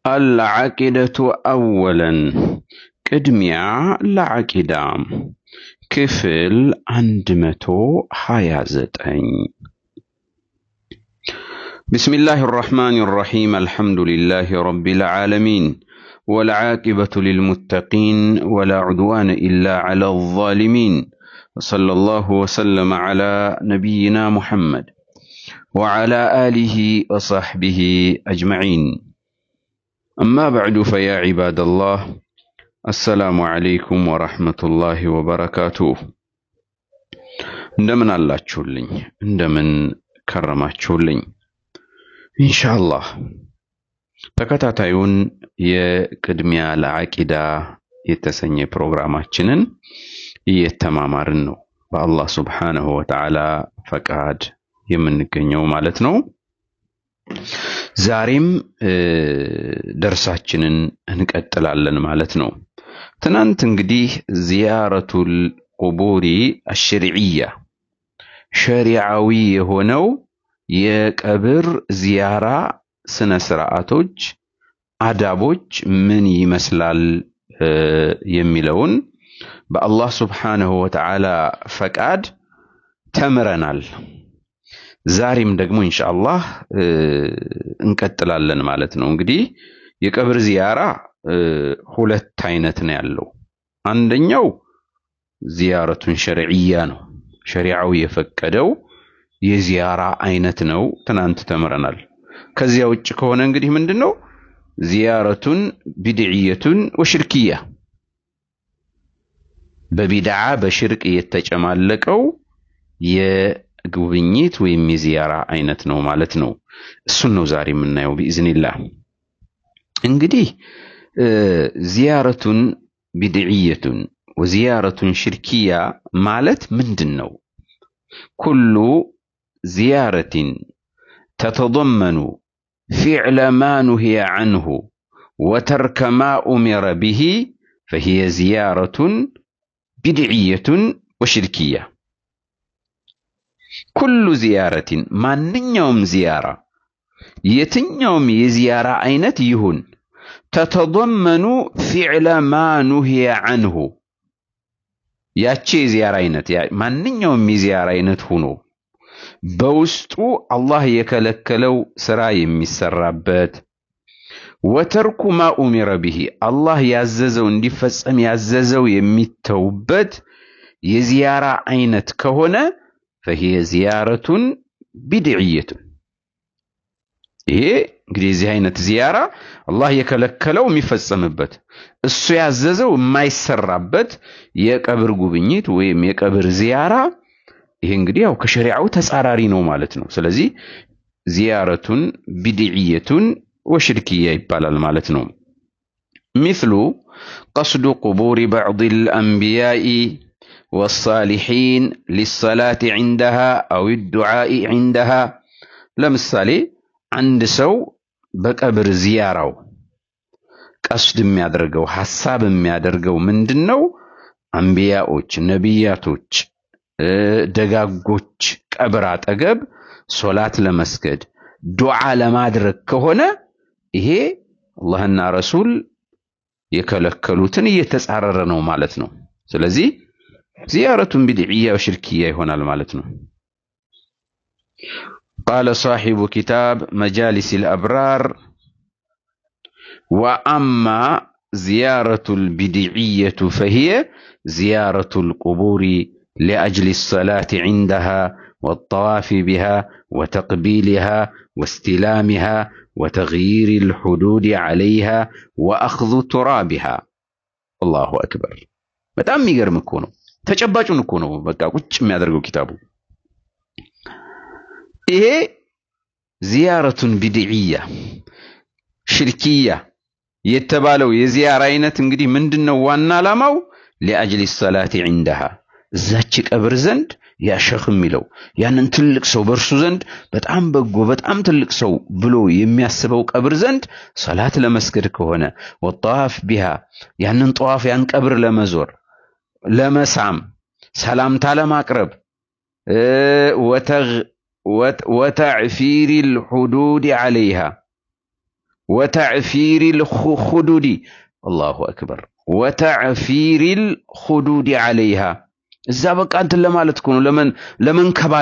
አልዓቂደቱ አወለን፣ ቅድሚያ ለዓቂዳ፣ ክፍል 129። ቢስሚላህ ራሕማን ራሒም፣ አልሐምዱሊላህ ረቢል ዓለሚን፣ ወልዓቂበቱ ሊልሙተቂን፣ ወላ ዑድዋነ ኢላ ዐላ ዛሊሚን፣ ወሰለላሁ ወሰለመ ዐላ ነቢይና ሙሐመድ ወዐላ አሊሂ ወሰሕቢሂ አጅመዒን። አማ በዕዱ፣ ፈያ ዒባደላህ፣ አሰላሙ ዐለይኩም ወረሕመቱላሂ ወበረካቱሁ። እንደምን አላችሁልኝ? እንደምን ከረማችሁልኝ? ኢንሻአላህ ተከታታዩን የቅድሚያ ለዓቂዳ የተሰኘ ፕሮግራማችንን እየተማማርን ነው፣ በአላህ ሱብሓነሁ ወተዓላ ፈቃድ የምንገኘው ማለት ነው። ዛሬም ደርሳችንን እንቀጥላለን ማለት ነው። ትናንት እንግዲህ ዚያረቱል ቁቡሪ አሸሪዕያ፣ ሸሪዓዊ የሆነው የቀብር ዚያራ ስነ ስርዓቶች፣ አዳቦች ምን ይመስላል የሚለውን በአላህ ሱብሓነሁ ወተዓላ ፈቃድ ተምረናል። ዛሬም ደግሞ ኢንሻአላህ እንቀጥላለን ማለት ነው። እንግዲህ የቀብር ዚያራ ሁለት አይነት ነው ያለው። አንደኛው ዚያረቱን ሸርዕያ ነው፣ ሸሪዓው የፈቀደው የዚያራ አይነት ነው። ትናንት ተምረናል። ከዚያ ውጭ ከሆነ እንግዲህ ምንድነው? ዚያረቱን ቢድዕየቱን ወሽርክያ፣ በቢድዓ በሽርቅ የተጨማለቀው የጉብኝት ወይም የዚያራ አይነት ነው ማለት ነው። እሱን ነው ዛሬ የምናየው ቢኢዝኒላህ። እንግዲህ ዚያረቱን ቢድዕየቱን ወዚያረቱን ሽርክያ ማለት ምንድን ነው? ኩሉ ዚያረትን ተተضመኑ ፊዕለ ማ ኑሂየ ዐንሁ ወተርከ ማ ኡሚረ ቢሂ ፈሂየ ዚያረቱን ቢድዕየቱን ወሽርክያ። ኩሉ ዚያረትን፣ ማንኛውም ዚያራ፣ የትኛውም የዚያራ አይነት ይሁን፣ ተተضመኑ ፊዕለ ማ ኑሂየ ዐንሁ፣ ያቺ የዚያራ አይነት ማንኛውም የዚያራ አይነት ሆኖ በውስጡ አላህ የከለከለው ስራ የሚሰራበት፣ ወተርኩ ማ ኡሚረ ቢሂ፣ አላህ ያዘዘው እንዲፈጸም ያዘዘው የሚተውበት የዚያራ አይነት ከሆነ ፈሂየ ዚያረቱን ቢድዕየቱን። ይሄ እንግዲህ የዚህ አይነት ዚያራ አላህ የከለከለው የሚፈጸምበት፣ እሱ ያዘዘው የማይሰራበት የቀብር ጉብኝት ወይም የቀብር ዚያራ፣ ይሄ እንግዲህ ያው ከሸሪዓው ተጻራሪ ነው ማለት ነው። ስለዚህ ዚያረቱን ቢድዕየቱን ወሽርክያ ይባላል ማለት ነው። ሚስሉ ቀስዱ ቁቡሪ በዕድ አልአንቢያኢ ወሳሊሒን ሊሰላት ዒንደሃ አው ዱዓኢ ዒንደሃ። ለምሳሌ አንድ ሰው በቀብር ዚያራው ቀስድ የሚያደርገው፣ ሐሳብ የሚያደርገው ምንድን ነው? አንቢያዎች፣ ነቢያቶች፣ ደጋጎች ቀብር አጠገብ ሶላት ለመስገድ፣ ዱዓ ለማድረግ ከሆነ ይሄ አላህና ረሱል የከለከሉትን እየተጻረረ ነው ማለት ነው። ስለዚህ ዚያረቱን ቢድዕያ ወሽርክያ ይሆናል ማለት ነው። ቃለ ሳሒቡ ኪታብ መጃሊስ አልአብራር፣ ወአማ ዚያረቱል ቢድዕየቱ ፈሂየ ዚያረቱል ቁቡሪ ሊአጅሊ ሰላት ዒንደሃ ወጠዋፊ ቢሃ ወተቅቢልሃ ወስቲላሚሃ ወተግይር ልሑዱድ ዐለይሃ ወአኽዙ ቱራቢሃ። አላሁ አክበር! በጣም የሚገርም እኮ ነው። ተጨባጩን እኮ ነው በቃ ቁጭ የሚያደርገው ኪታቡ። ይሄ ዚያረቱን ቢድዕያ ሽርክያ የተባለው የዚያራ አይነት እንግዲህ ምንድን ነው ዋና ዓላማው? ሊአጅሊ ሰላት ዒንደሃ፣ እዛች ቀብር ዘንድ ያ ሸኽ የሚለው ያንን ትልቅ ሰው፣ በእርሱ ዘንድ በጣም በጎ በጣም ትልቅ ሰው ብሎ የሚያስበው ቀብር ዘንድ ሰላት ለመስገድ ከሆነ፣ ወጠዋፍ ቢሃ፣ ያንን ጠዋፍ ያን ቀብር ለመዞር፣ ለመሳም፣ ሰላምታ ለማቅረብ፣ ወተዕፊር ልሑዱድ ዐለይሃ፣ وتعفير الخدود الله أكبر وتعفير الخدود عليها እዛ በቃ እንትን ለማለት እኮ ነው፣ ለመንከባለል።